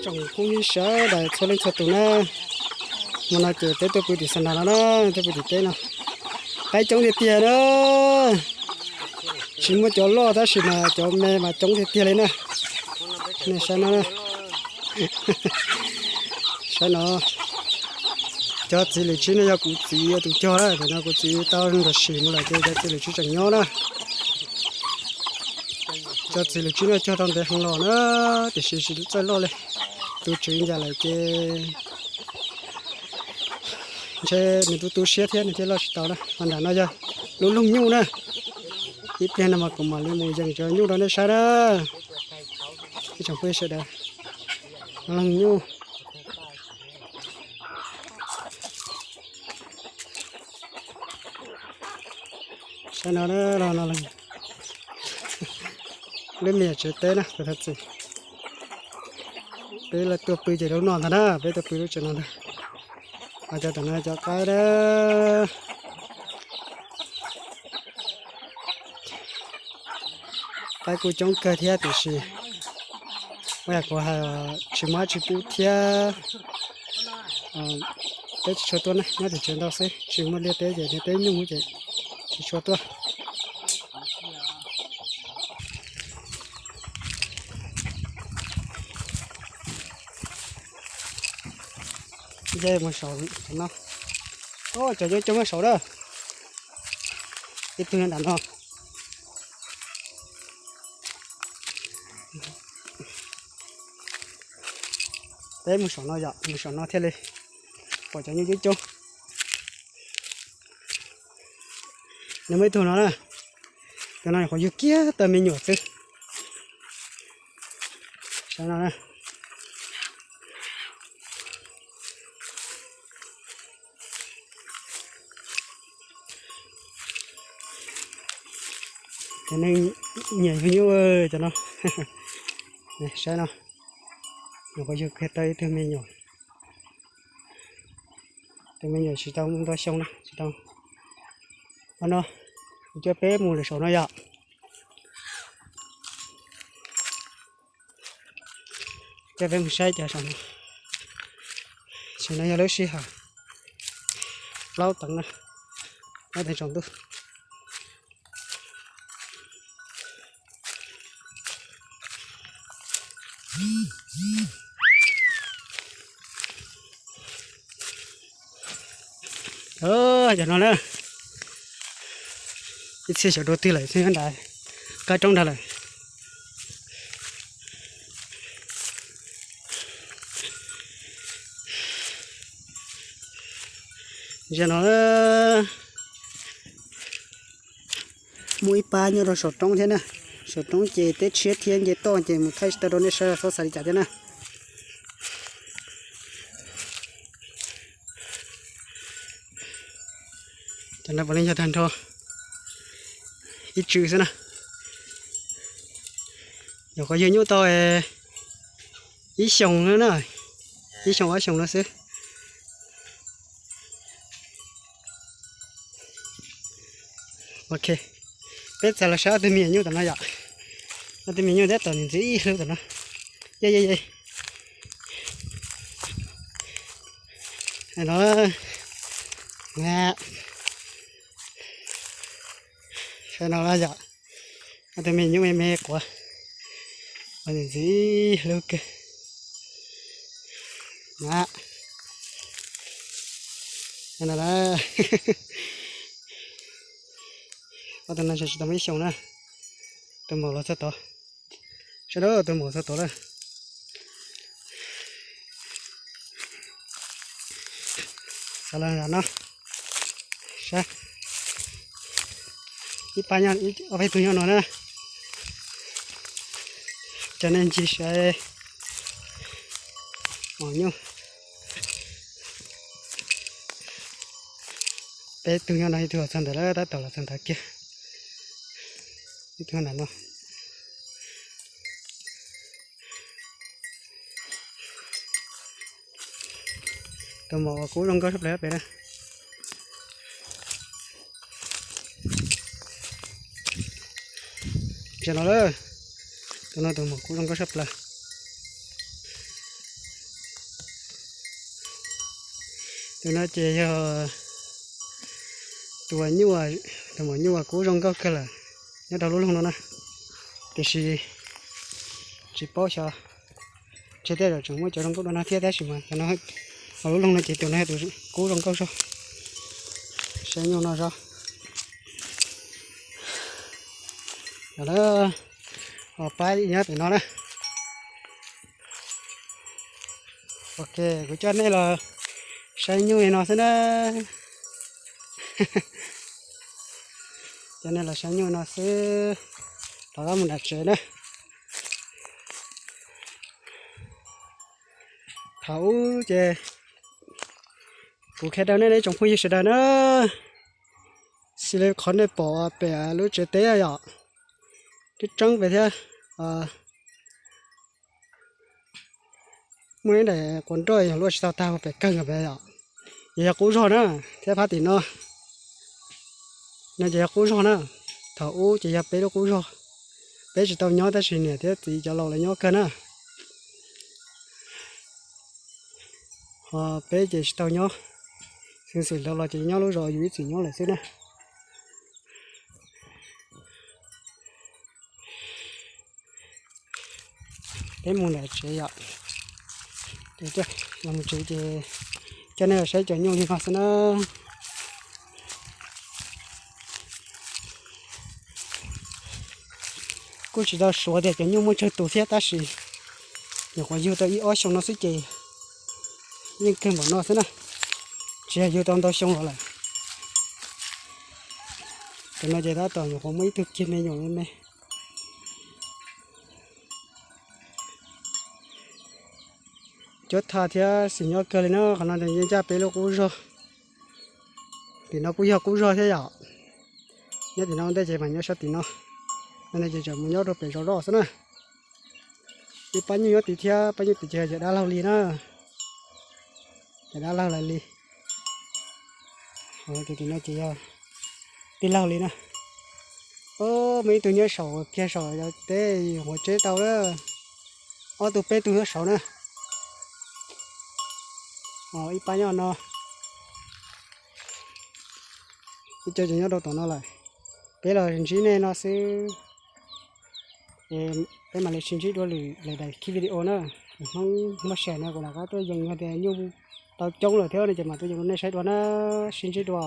Tsoom phooj ywg sawv daws txhua leej txhua tus na, hmo no ces peb tuaj pw tim Xas Nas no na, tuaj pw tim teb no. Qaib coob tiag tiag na, tsis muaj cov loj tab sis mas cov me mas coob tiag tiag li na. Nej saib no, saib no, cov txiv lwm tsib no yog kuv txiv tus cog na, tus no kuv txiv tau nkawd sim mus lawm ces cov txiv lwm tsib tseem nyob na. Cov txiv lwm tsib no cog tau ntev heev los na, tiam sis tsis txawj loj li, tu tswv ncas lawm ces ntshe nws tu tu siab thiab nws thiaj loj tsis tau na. Ho nram no yog lub loog nyuj na, ib pliag no mas kuv mam li mus yees cov nyuj rau nej saib na. Ib tsoom phooj ywg sawv daws, loog nyuj. Saib no, lub me nyuam tsev teb na kuv thov txim. Peb tuaj pw ces lub no ntag na, peb tuaj pw lub tsev no ntag. Ho cov tom no cov qaib na. Qaib kuj coob kawg thiab tiam sis ua yam kuv hais tsis muaj dab tsi pub thiab. Peb tsis tshua tuaj na, nyob tim tsev ntau xwb, tsis muaj liaj teb ces liaj teb nyuj ces tsis tshua tuaj. Nce mus saum no. Cov coob coob saud na. Ib tug nyob nram no. Peb mus saum no yom, mus saum no thiaj li pom cov nyuj coob coob. Nws muaj ib tug no na, tus no nyuam qhuav yug kiag tau me nyuam xwb. Saib no na. Cov neeg nyiam yug nyuj cov no. Saib no, nyuam qhuav yug kiag tau ib tug me nyuam. Tus me nyuam tsis tau ntau xyoo na, tsis tau. Qhov no, kuv coj peb mus lawm saum no yom. Coj peb mus saib cov saum no. Saum no yog lub sij hawm plaub teev na, plaub teev tsaus ntuj. Cov no na, ib txhia xyaum dua twg lawm, nyob nram qab roob nrad lawm. Zaum no muaj ib pab nyob rau saum roob thiab na. Saum roob ces teb tshiab thiab nce toj ces mus thaij tsis tau rau nej saib, txhob xav li cas thiab na. Cov no puav leej yog tag nrho ib tswm xwb na. Nyuam qhuav yug nyuj tau ib xyoos na, ib xyoos ob xyoos no xwb. Ok, peb txav los saib ob tug me nyuam nyuj tom no yom. Ob tug me nyuam nyuj tab tom ntxiv ib hlub tom no. Ye ye ye. No, saib no yom. Ob tug me nyuam nyuj me me quav, ntxiv ib hlub kawg. No, ob tug no tsis tau muaj ib xyoos na. Tus maum los txog tod. Sawv daws, tus maum txog tod lawm. Xav los nram no saib. Ib pab nyob, ob peb tug nyob no na. Cov nej ncig saib mos nyuj. Peb tug nyob no, ib tug los txog ntawd lawm, tab tom los txog ntawd kiag. Ib tug nram no. Tus maum uas kub zoo nkauj tshaj plaws pem na. Tsis no lawm, tus no tus maum kub zoo nkauj tshaj plaws. Tus no ces yog tus nyuj, tus maum nyuj uas kub zoo nkauj kawg lawm nyob rau lub loog no na. Tiam sis tsis paub xyov, ntshe tej zaum tseem muaj cov zoo nkauj dua no thiab tab sis mas cov no, lub loog no ces tus no yog tus kub zoo nkauj zog. Saib nyuj no zog. Os, pab nyob pem no na. Ok, kuv coj nej los saib nyuj li no xwb na. Coj nej los saib nyuj no xwb, rov qab mus nram tsev na. Thaum ub ces kuv qhia rau nej ib tsoom phooj ywg sawv daws na, xws li qhov nej pom pem lub tsev teb yom, tseeb tseeb pem thiab. Muaj ib daim quav nroj yog luaj tsis tau tag pem kawg pem yom, ces yog qub zog na, thiab phab tim no no ces yog qub zog na. Thaum ub ces yog peb lub qub zog, peb tsis tau nyob tab sis niam thiab txiv cov laus lawv nyob kawg na. Ho peb ces tsis tau nyob, xeev xwm dhau los ces nyob lub zos yus ib txwm nyob lawm xwb na. Peb mus nram tsev yom, los mus tsev ces coj nej los saib cov nyuj li no xwb na. Kuj tsis tau suav tias cov nyuj muaj tsawg tus thiab tab sis nyuam qhuav yug tau ib ob xyoo no xwb ces yeej kawg npaum no xwb na, tsis yog yug tau ntau xyoo los lawm. Cov no ces tab tom nyuam qhuav muaj ib tug kiag me nyuam me me. Cuab thaj thiab xis nyob kawg li na, qhov no yeej ncaj peb lub qub zog. Tim no kuj yog qub zog thiab yom. Nyob tim no ua ntej ces mam nyob sab tim no, no ces tseem mus nyob rau pem zos zoj xwb na. Ib pab nyuj nyob tim thiab, pab nyuj tim ces yog dab laug li na, yog dab laug lawv li. Tim no ces yog tij laug li na. Muaj ib tug nyob saum kiag saum teb, hauv tsev tau lawm. Ob tug peb tug nyob saud na. Ib pab nyob no, ib co ces nyob rau tom no lawm. Peb los ntsib nej no xwb, peb mam li sib ntsib dua lwm lwm daim video na. Hnub Hmoob Sab no kuv rov qab tuaj yees, yog tias nyuj tau coob lawm thiab no ces mam tuaj yees rau nej saib dua na. Sib ntsib dua.